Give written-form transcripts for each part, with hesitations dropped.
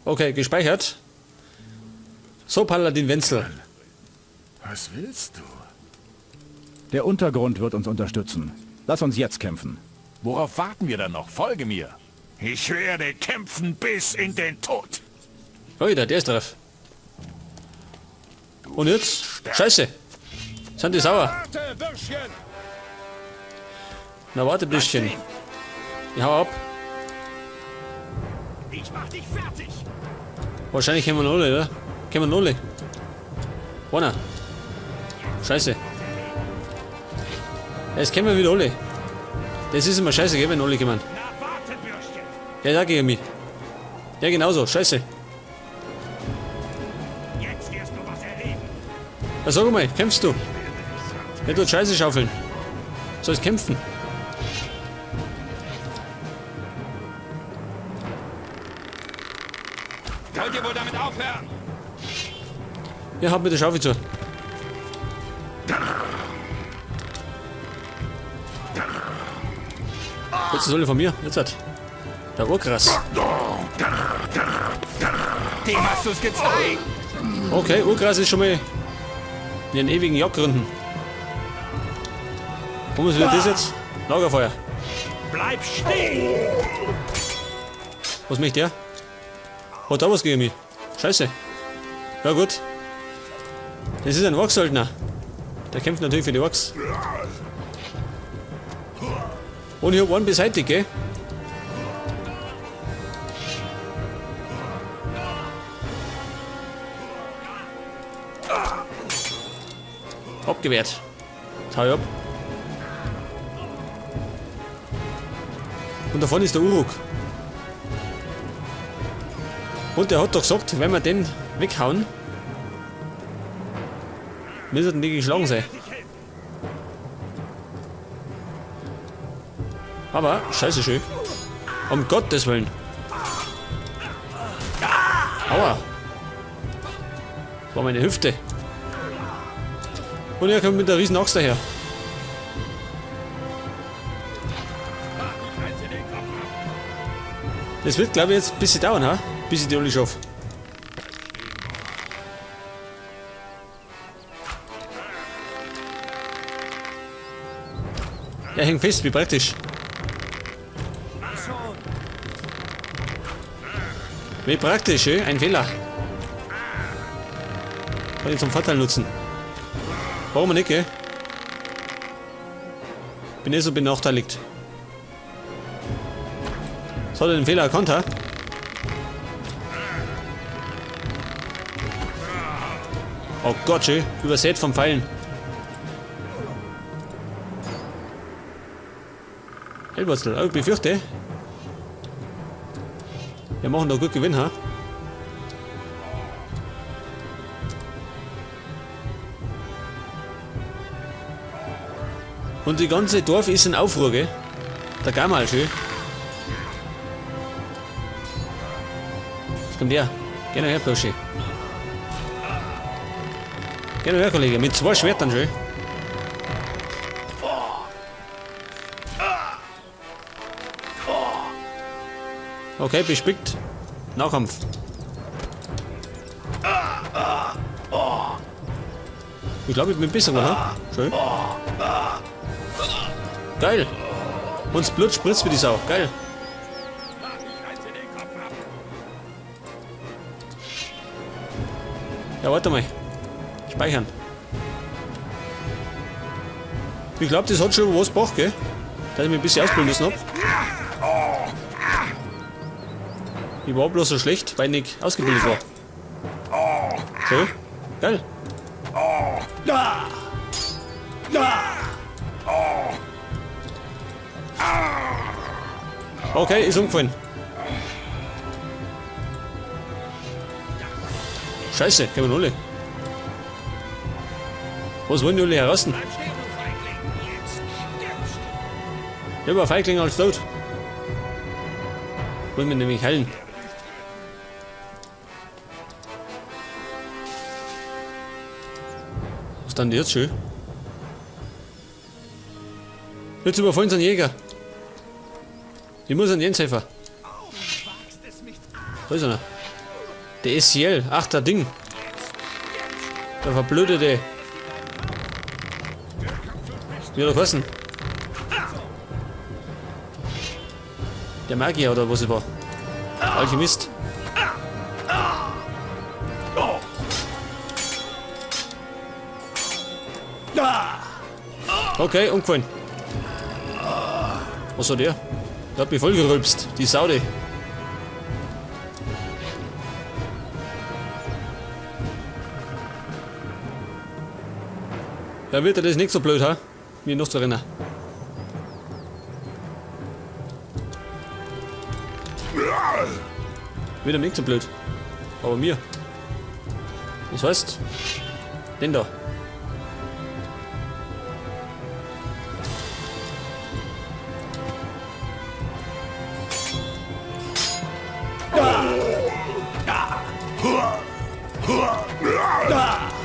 Okay, gespeichert. So, Paladin Wenzel. Was willst du? Der Untergrund wird uns unterstützen. Lass uns jetzt kämpfen. Worauf warten wir dann noch? Folge mir. Ich werde kämpfen bis in den Tod. Oida, der ist drauf. Und jetzt? Scheiße. Sind die sauer? Warte, Bürschchen! Na warte, Büschchen. Ich hau ab. Ich mach dich fertig! Wahrscheinlich kommen wir alle, oder? Kommen wir alle. Einer. Scheiße. Jetzt kommen wir wieder alle. Das ist immer scheiße, gell, wenn alle kommen. Na warte, Bürschchen! Ja, da gegen mich. Ja, genauso. Scheiße. Jetzt wirst du was erleben! Ja, sag mal, kämpfst du? Nicht nur Scheiße schaufeln. Sollst kämpfen. Wollt ihr wohl damit aufhören? Ja, hab mit der Schaufel zu. Jetzt ist alle von mir. Jetzt hat. Der Urkrass. Dem hast du's gezeigt! Okay, Urkrass ist schon mal in den ewigen Jagdgründen. Wo ist wieder das jetzt? Lagerfeuer. Bleib stehen! Was möchte der? Hat da was gegen mich? Scheiße. Ja gut. Das ist ein Ork-Söldner. Der kämpft natürlich für die Orks. Und ich hab einen beseitigt, gell? Abgewehrt. Jetzt hau ich ab. Und davon ist der Uruk. Und der hat doch gesagt, wenn wir den weghauen, müssen die geschlagen sein. Aber, scheiße schön. Um Gottes Willen. Aua. Das war meine Hüfte. Und er kommt mit der riesen Axt daher. Das wird, glaube ich, jetzt ein bisschen dauern, ha? Bis ich die alle schaffe. Er hängt fest, wie praktisch. Wie praktisch, eh? Ein Fehler. Kann ich zum Vorteil nutzen. Warum nicht, gell? Bin eh so benachteiligt. So hat er den Fehler erkannt, ha? Oh Gott, schön. Übersät vom Pfeilen. Hellwurzel, oh, ich befürchte. Wir machen da gut Gewinn, ha? Und die ganze Dorf ist in Aufruhr, gell? Der Gamal, schön. Was kommt der? Geh noch her, Bursche. Geh noch her, Kollege. Mit zwei Schwertern, schön. Okay, bespickt. Nahkampf. Ich glaube, ich bin besser geworden, ha? Schön. Geil. Und das Blut spritzt wie die Sau. Geil. Ja, warte mal. Speichern. Ich glaube, das hat schon was gebracht, gell? Dass ich mich ein bisschen ausbilden müssen hab. Ich war bloß so schlecht, weil ich nicht ausgebildet war. Schön. Geil. Okay, ist umgefallen. Scheiße, kommen alle. Was wollen die alle heraus? Bleib stehen, du Feigling! Jetzt stirbst du! Lieber Feigling als tot. Wollen wir nämlich heilen. Was dann jetzt schön? Jetzt überfallen sie einen Jäger. Ich muss einen Jens helfen. Da ist einer. Der SCL. Ach, der Ding. Der verblödete. Wie hat er geheißen? Der Magier oder was es war. Alchemist. Okay, umgefallen. Was hat der? Der hat mich vollgerülpst. Die Saude. Ja, wird er das nicht so blöd, ha? Mir noch zu erinnern. Wird ihm nicht so blöd. Aber mir. Das heißt, den da.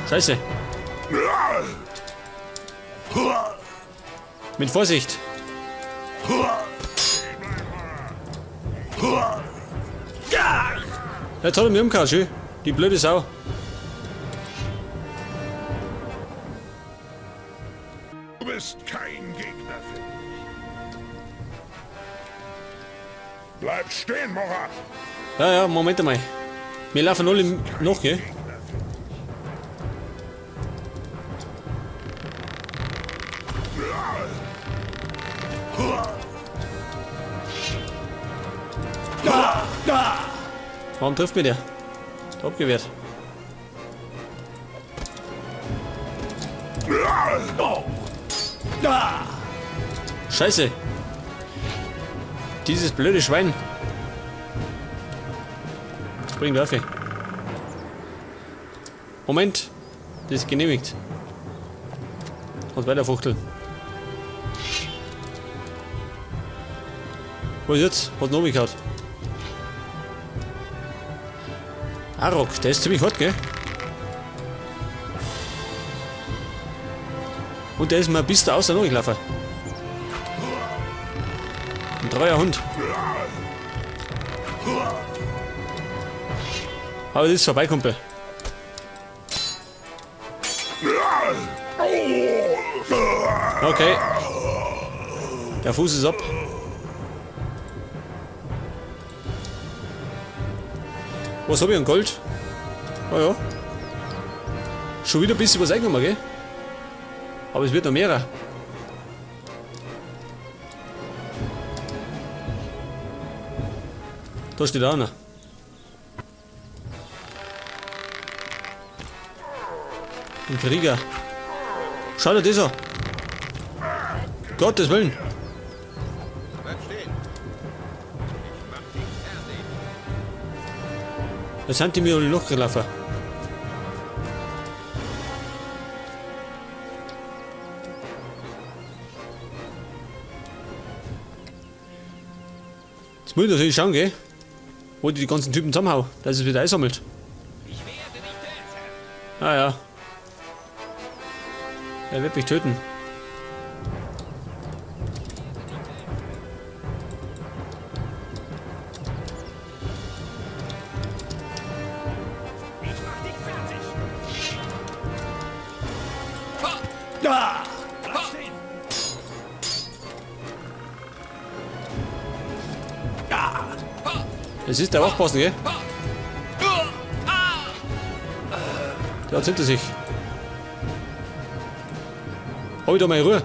Scheiße. Mit Vorsicht. Jetzt hat er mich umgehauen, schön. Die blöde Sau. Du bist kein Gegner für mich. Bleib stehen, Morat. Ja, ja, Moment einmal. Wir laufen alle noch, gell? Warum trifft mich der? Abgewehrt. Scheiße. Dieses blöde Schwein. Spring auf. Moment. Das ist genehmigt. Und weiter fuchteln. Was ist jetzt? Hat noch gehauen. Arok, der ist ziemlich hart, gell? Und der ist mir bis da außer noch gelaufen. Ein treuer Hund. Aber das ist vorbei, Kumpel. Okay. Der Fuß ist ab. Was hab ich an Gold? Ah ja. Schon wieder ein bisschen was eingenommen, gell? Aber es wird noch mehr. Da steht auch einer. Ein Krieger. Schau dir das an. Gottes Willen. Bleib stehen. Ich mach dich fertig. Jetzt sind die mir alle nachgelaufen. Jetzt muss ich natürlich schauen, gell? Wo die ganzen Typen zusammenhauen, dass es wieder einsammelt. Ich werde dich töten. Ah ja. Er wird mich töten. Ich mach dich fertig. Bleib stehen. Es ist der aufpassen, gell? Der hat's hinter sich. Hab ich da meine Ruhe?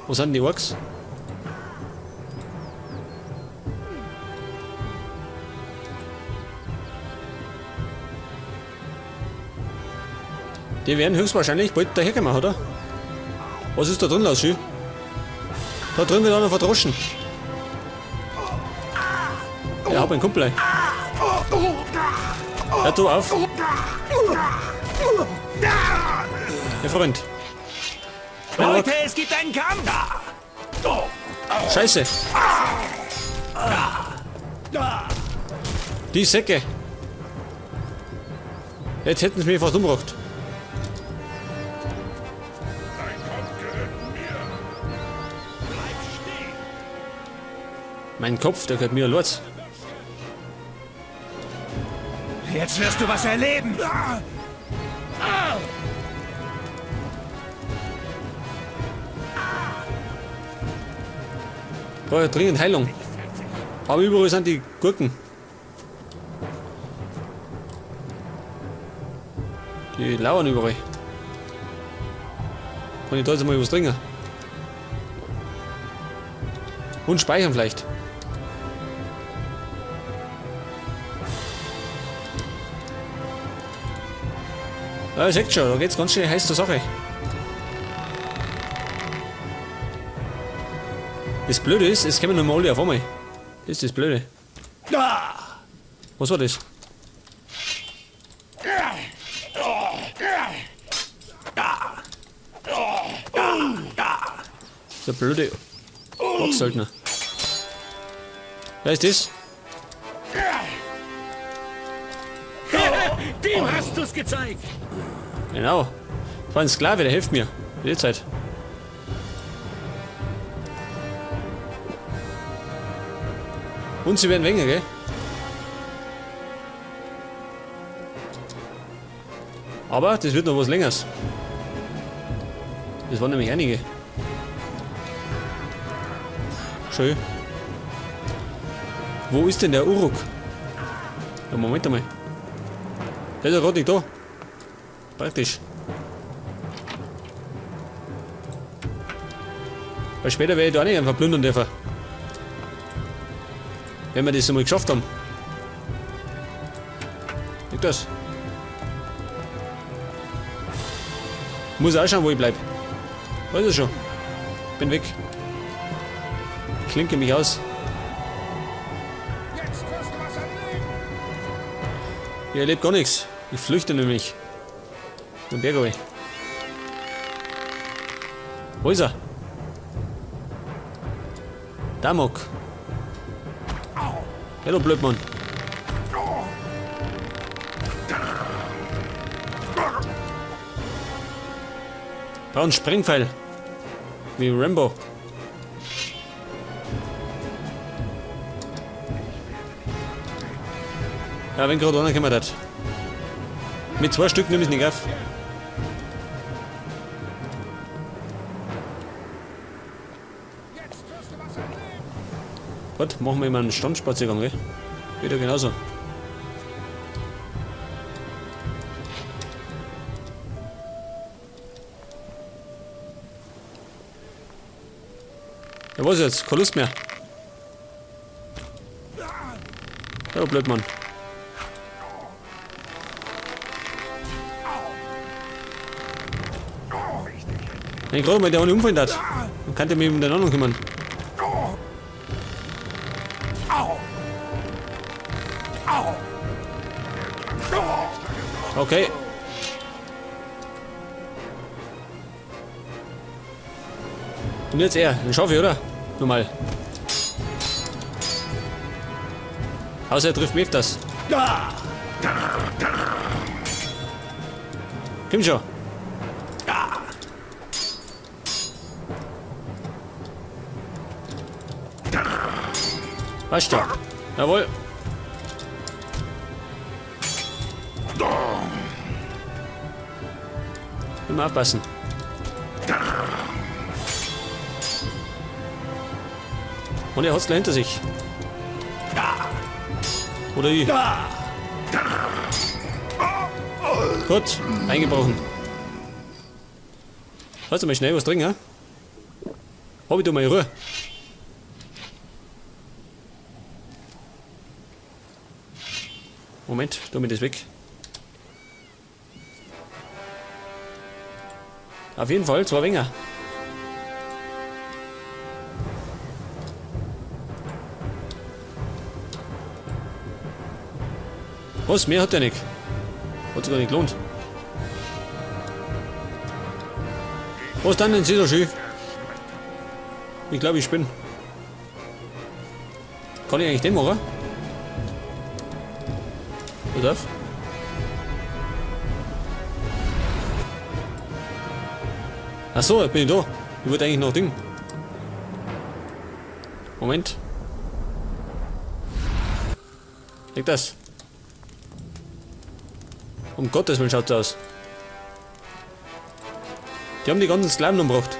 Wo sind die Orks? Die werden höchstwahrscheinlich bald daherkommen, oder? Was ist da drin los, Schü? Da drin wird einer verdroschen. Ja, hab einen Kumpel. Ey. Hör du auf. Herr Freund. Leute, es gibt einen Kampf. Scheiße. Die Säcke. Jetzt hätten sie mich fast umgebracht. Dein Kopf gehört mir. Bleib stehen. Mein Kopf, der gehört mir, Lords. Jetzt wirst du was erleben. Brauche ich dringend Heilung. Aber überall sind die Gurken. Die lauern überall. Kann ich da jetzt mal was trinken? Und speichern vielleicht. Ja, ihr seht schon, da geht's ganz schön heiß zur Sache. Das Blöde ist, es kommen noch mal alle auf einmal. Das ist das Blöde. Was war das? Der blöde Orksöldner. Wer ist das? Dem hast du's gezeigt. Genau. Das war ein Sklave, der hilft mir. Die Zeit. Und sie werden weniger, gell? Aber das wird noch was Längeres. Das waren nämlich einige. Schön. Wo ist denn der Uruk? Ja, Moment einmal. Der ist ja gerade nicht da. Praktisch. Weil später werde ich da auch nicht einfach plündern dürfen. Wenn wir das einmal geschafft haben. Liegt das? Muss auch schauen, wo ich bleib. Weiß ich schon. Bin weg. Klinke mich aus. Jetzt wirst du was erleben. Ich erlebe gar nichts. Ich flüchte nämlich. Den Berg runter. Wo ist er? Damok. Hallo Blödmann. Brauch einen Sprengpfeil. Wie Rambo. Ja, wenn gerade einer kommen hat. Mit 2 Stück nehme ich nicht auf. Gut, machen wir immer einen Standspaziergang, gell? Wieder genauso. Ja, was jetzt? Keine Lust mehr. Ja, Blödmann. Wenn gerade mal der ohne Unfall hat, dann kann der mich um den anderen kümmern. Okay. Und jetzt er, den schaffe ich, oder? Nur mal. Außer er trifft mich öfters. Komm schon. Weißt du? Jawohl. Immer aufpassen. Und er hat's gleich hinter sich. Oder ich. Gut, eingebrochen. Lass mal schnell was trinken, hä? Hab ich da mal Ruhe. Moment, tu mir das weg. Auf jeden Fall, 2 Winger. Was? Mehr hat der nicht. Hat sich gar nicht gelohnt. Was dann denn Sie so schön? Ich glaube, ich spinne. Kann ich eigentlich den machen? Pass auf. Ach so, jetzt bin ich da. Ich wollte eigentlich noch Ding. Moment. Leg das. Um Gottes Willen schaut's aus. Die haben die ganzen Sklaven umgebracht.